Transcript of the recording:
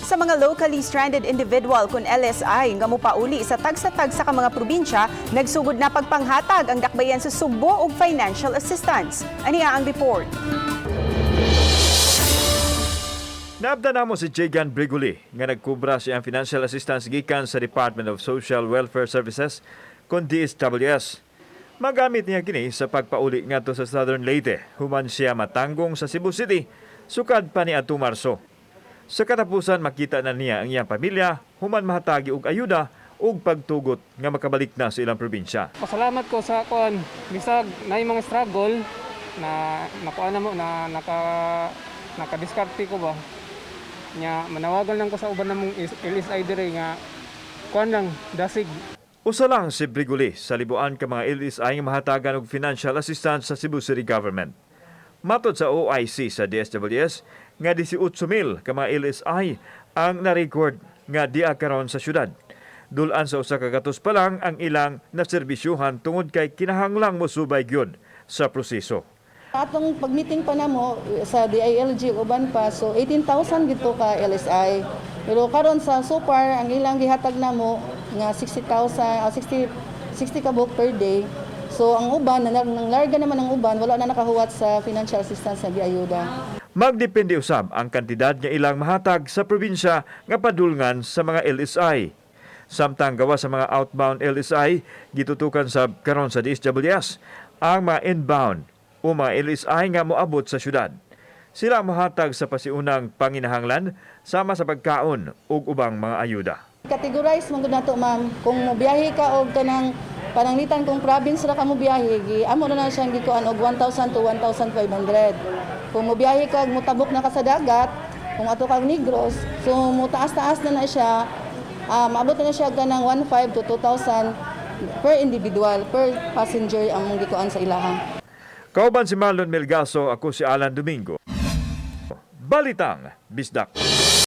Sa mga locally stranded individual kon LSI nga mopauli sa tagsa-tagsa ka mga probinsya, nagsugod na pagpanghatag ang dakbayan sa Sugbo og financial assistance. Ania ang report. Naabda namo si Jagan Briguli nga nagkubra sa iyang financial assistance gikan sa Department of Social Welfare Services kon DSWS. Magamit niya kini sa pagpauli ngadto sa Southern Leyte human siya matanggong sa Cebu City sukad pa niadtong Marso. Sa katapusan, makita na niya ang iyang pamilya human mahatagi og ayuda ug pagtugot nga makabalik na sa ilang probinsya. Pasalamat ko sa kuan, bisag naay mga struggle na nakuan na mo na nakadiskarte ko ba. Nya manawagan lang ko sa uban namong LSI dire nga kuan lang, dasig. Usa lang si Briguli sa libuan ka mga LSI nga mahatagan og financial assistance sa Cebu City Government. Matod sa OIC sa DSWS nga 18,000 ka mga LSI ang na-record nga dia karon sa syudad. Dulan sa 100 pa lang ang ilang naserbisyuhan tungod kay kinahanglang mosubay gyud sa proseso. Atong pag-meeting pa namo sa DILG uban pa, so 18,000 gito ka LSI. Pero karon sa so far ang ilang gihatag namo nga 60,000, 60 60 ka buok per day. So ang uban na nang larga naman ang uban, wala na nakahuwat sa financial assistance na giayuda. Magdepende usab ang kantidad nga ilang mahatag sa probinsya nga padulngan sa mga LSI. Samtang gawa sa mga outbound LSI, gitutukan sa karon sa DSWS ang mga inbound o mga LSI nga moabot sa syudad. Sila mohatag sa pasiunang panginahanglan sama sa pagkaon ug ubang mga ayuda. Categorize man gud nato, ma'am, kung mobiyahe ka og kanang pananglitan kung province ra ka mo biyahe, gi amo na na siyang gikuan og 1,000 to 1,500. Kung mobiyahe ka mutabok na ka sa dagat, kung ato kag Negros, so mutaas-taas na na siya, maabot na na siya kanang 1,500 to 2,000 per individual, per passenger ang gikuan sa ilaha. Kauban si Marlon Melgaso, ako si Alan Domingo. Balitang Bisdak.